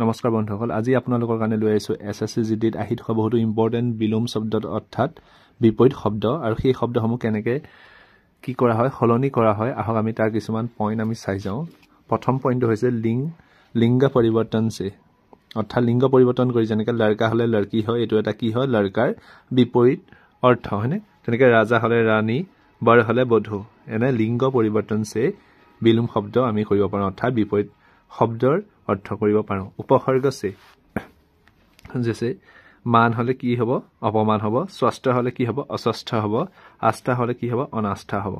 নমস্কাৰ বন্ধুসকল, আজি আপোনালোকৰ কাৰণে লৈ আহিছোঁ এছ এছ চি জি ডিত আহি থকা বহুতো ইম্পৰ্টেণ্ট বিলোম শব্দ অৰ্থাৎ বিপৰীত শব্দ আৰু সেই শব্দসমূহ কেনেকৈ কি কৰা হয়, সলনি কৰা হয়। আহক আমি তাৰ কিছুমান পইণ্ট আমি চাই যাওঁ। প্ৰথম পইণ্টটো হৈছে লিংগ পৰিৱৰ্তন চে, অৰ্থাৎ লিংগ পৰিৱৰ্তন কৰি যেনেকৈ লড়কা হ'লে লড়কি হয়, এইটো এটা কি হয়, লড়কাৰ বিপৰীত অৰ্থ হয়নে। তেনেকৈ ৰাজা হ'লে ৰাণী, বৰ হ'লে বধূ, এনে লিংগ পৰিৱৰ্তন চে বিলোম শব্দ আমি কৰিব পাৰোঁ, অৰ্থাৎ বিপৰীত শব্দৰ অৰ্থ কৰিব পাৰোঁ। উপসৰ্গ চে, যেছে মান হ'লে কি হ'ব, অপমান হ'ব, স্বাস্থ্য হ'লে কি হ'ব, অস্বাস্থ্য হ'ব, আস্থা হ'লে কি হ'ব, অনাস্থা হ'ব।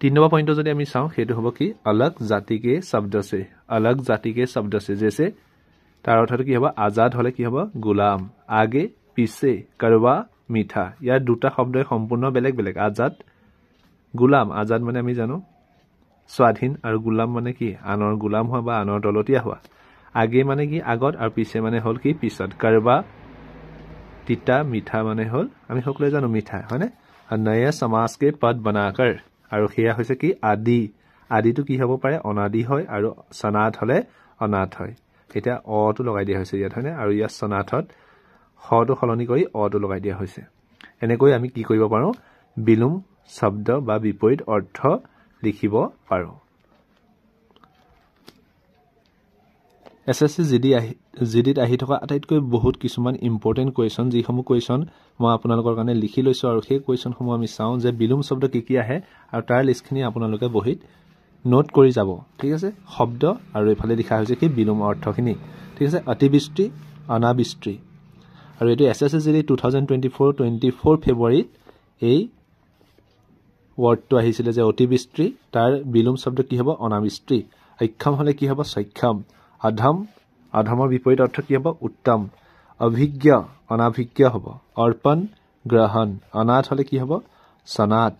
3 নম্বৰ পইণ্টটো যদি আমি চাওঁ, সেইটো হ'ব কি, অলগ জাতিকে শব্দ চে, অলগ জাতিকে শব্দ চে, যেছে তাৰ অৰ্থটো কি হ'ব, আজাদ হ'লে কি হ'ব, গোলাম, আগে পিছে, কৰবা মিঠা। ইয়াৰ দুটা শব্দই সম্পূৰ্ণ বেলেগ বেলেগ, আজাদ গোলাম। আজাদ মানে আমি জানো স্বাধীন, আৰু গোলাম মানে কি, আনৰ গোলাম হোৱা বা আনৰ তলতীয়া হোৱা। আগে মানে কি, আগত, আৰু পিছে মানে হ'ল কি, পিছত। কৰবা তিতা, মিঠা মানে হ'ল আমি সকলোৱে জানো মিঠা হয়নে। নয়া সমাজকে পদ বনাকৰ, আৰু সেয়া হৈছে কি, আদি। আদিটো কি হ'ব পাৰে, অনাদি হয়, আৰু সনাথ হ'লে অনাথ হয়। এতিয়া অটো লগাই দিয়া হৈছে ইয়াত হয়নে, আৰু ইয়াত সনাথত সটো সলনি কৰি অটো লগাই দিয়া হৈছে। এনেকৈ আমি কি কৰিব পাৰোঁ, বিলোম শব্দ বা বিপৰীত অৰ্থ লিখিব পাৰোঁ। এছ এছ চি জি ডিত আহি থকা আটাইতকৈ বহুত কিছুমান ইম্পৰ্টেণ্ট কুৱেশ্যন, যিসমূহ কুৱেশ্যন মই আপোনালোকৰ কাৰণে লিখি লৈছোঁ, আৰু সেই কুৱেশ্যনসমূহ আমি চাওঁ যে বিলোম শব্দ কি কি আহে, আৰু তাৰ লিষ্টখিনি আপোনালোকে বহীত নোট কৰি যাব, ঠিক আছে। শব্দ আৰু এইফালে লিখা হৈছে কি, বিলোম অৰ্থখিনি, ঠিক আছে। অতিবৃষ্টি, অনাবৃষ্টি, আৰু এইটো S S C G D 2024 24 ফেব্ৰুৱাৰীত এই ৱৰ্ডটো আহিছিলে যে অতিবৃষ্টি, তাৰ বিলোম শব্দ কি হ'ব, অনাবৃষ্টি। অক্ষম হ'লে কি হ'ব, সক্ষম। অধম, অধমৰ বিপৰীত অৰ্থ কি হ'ব, উত্তম। অভিজ্ঞ, অনাভিজ্ঞ হ'ব। অৰ্পণ, গ্ৰহণ। অনাথ হ'লে কি হ'ব, সনাথ,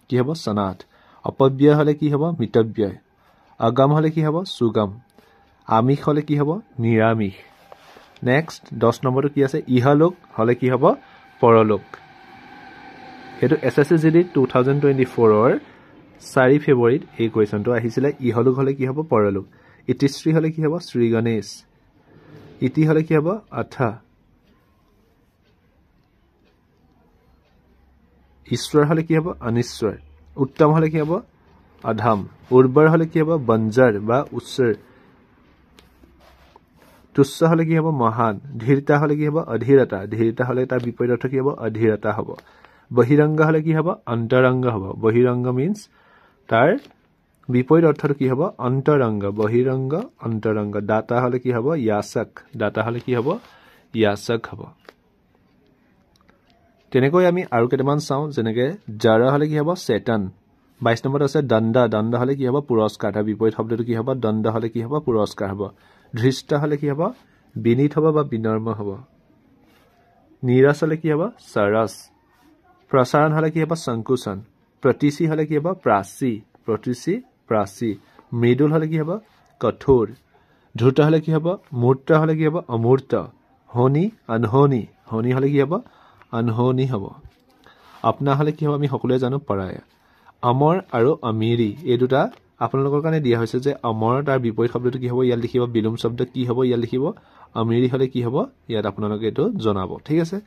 কি হ'ব, সনাথ। অপব্যয় হ'লে কি হ'ব, মিতব্যয়। অগম হ'লে কি হ'ব, সুগম। আমিষ হ'লে কি হ'ব, নিৰামিষ। নেক্সট 10 নম্বৰটো কি আছে, ইহলোক হ'লে কি হ'ব, পৰলোক। সেইটো S S C G D 2024 4 ফেব্ৰুৱাৰীত এই কুৱেশ্যনটো আহিছিলে। ইহলোক হ'লে কি হ'ব, পৰলোক। ইতিশ্ৰী হ'লে কি হ'ব, শ্ৰী গণেশ। ইতি হ'লে কি হ'ব, আথ। ঈশ্বৰ হ'লে কি হ'ব, অনিশ্বৰ। উত্তম হ'লে কি হ'ব, অধম। উৰ্বৰ হ'লে কি হ'ব, বঞ্জাৰ বা উচ্চৰ। তুচ্ছ হ'লে কি হ'ব, মহান। ধীৰতা হ'লে কি হ'ব, অধীৰতা। ধীৰতা হ'লে তাৰ বিপৰীত অৰ্থ কি হ'ব, অধীৰতা হ'ব। বহিৰংগ হ'লে কি হ'ব, অন্তৰংগ হ'ব। বহিৰংগ মিনছ তাৰ বিপৰীত অৰ্থটো কি হ'ব, অন্তৰংগ। বহিৰংগ, অন্তৰংগ। দাতা হ'লে কি হ'ব, য়াচক। দাতা হ'লে কি হ'ব, য়াচক হ'ব। তেনেকৈ আমি আৰু কেইটামান চাওঁ, যেনেকৈ জাৰ হ'লে কি হ'ব, চেতন। 22 নম্বৰত আছে দণ্ড। দণ্ড হ'লে কি হ'ব, পুৰস্কাৰ। তাৰ বিপৰীত শব্দটো কি হ'ব, দণ্ড হ'লে কি হ'ব, পুৰস্কাৰ হ'ব। ধৃষ্ট হ'লে কি হ'ব, বিনীত হ'ব বা বিনম্ৰ হ'ব। নিৰস হ'লে কি হ'ব, সৰস। প্ৰসাৰণ হ'লে কি হ'ব, সংকোচন। প্ৰতিচি হ'লে কি হ'ব, প্ৰাচী। প্ৰতিচি, প্ৰাচী। মৃদুল হ'লে কি হ'ব, কঠোৰ। ধূৰ্ত হ'লে কি হ'ব, মূৰ্ত হ'লে কি হ'ব, অমূৰ্ত। হনি, আনহনি। হনি হ'লে কি হ'ব, আনহনি হ'ব। আপনা হ'লে কি হ'ব, আমি সকলোৱে জানো, পৰায়। অমৰ আৰু অমিৰি, এই দুটা আপোনালোকৰ কাৰণে দিয়া হৈছে যে অমৰ তাৰ বিপৰীত শব্দটো কি হ'ব, ইয়াত লিখিব। বিলোম শব্দ কি হ'ব, ইয়াত লিখিব। অমিৰি হ'লে কি হ'ব, ইয়াত আপোনালোকে এইটো জনাব, ঠিক আছে।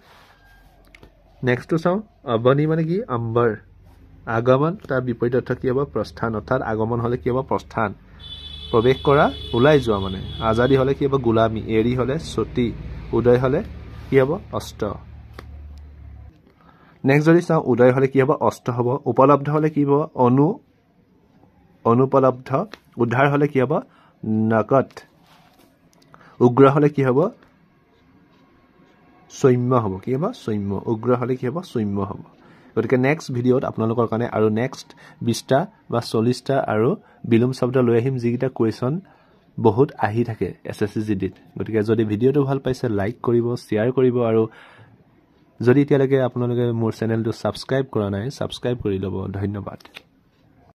নেক্সটটো চাওঁ, অৱনী মানে কি, অম্বৰ। আগমন, তাৰ বিপৰীত অৰ্থ কি হ'ব, প্ৰস্থান। অৰ্থাৎ আগমন হ'লে কি হ'ব, প্ৰস্থান, প্ৰৱেশ কৰা, ওলাই যোৱা মানে। আজাদী হ'লে কি হ'ব, গোলামী। এৰি হ'লে চতী। উদয় হ'লে কি হ'ব, অস্ত। নেক্সট যদি চাওঁ, উদয় হ'লে কি হ'ব, অস্ত হ'ব। উপলব্ধ হ'লে কি হ'ব, অনুপলব্ধ। উদ্ধাৰ হ'লে কি হ'ব, নগদ। উগ্ৰ হ'লে কি হ'ব, সৌম্য হ'ব। কি হ'ব, সৌম্য। উগ্ৰ হ'লে কি হ'ব, সৌম্য হ'ব। গতিকে নেক্সট ভিডিঅ'ত আপোনালোকৰ কাৰণে আৰু নেক্সট 20টা বা 40টা আৰু বিলোম শব্দ লৈ আহিম, যিকেইটা কুৱেশ্যন বহুত আহি থাকে এছ এছ চি জি ডিত। গতিকে যদি ভিডিঅ'টো ভাল পাইছে, লাইক কৰিব, শ্বেয়াৰ কৰিব, আৰু যদি এতিয়ালৈকে আপোনালোকে মোৰ চেনেলটো ছাবস্ক্ৰাইব কৰা নাই, ছাবস্ক্ৰাইব কৰি ল'ব। ধন্যবাদ।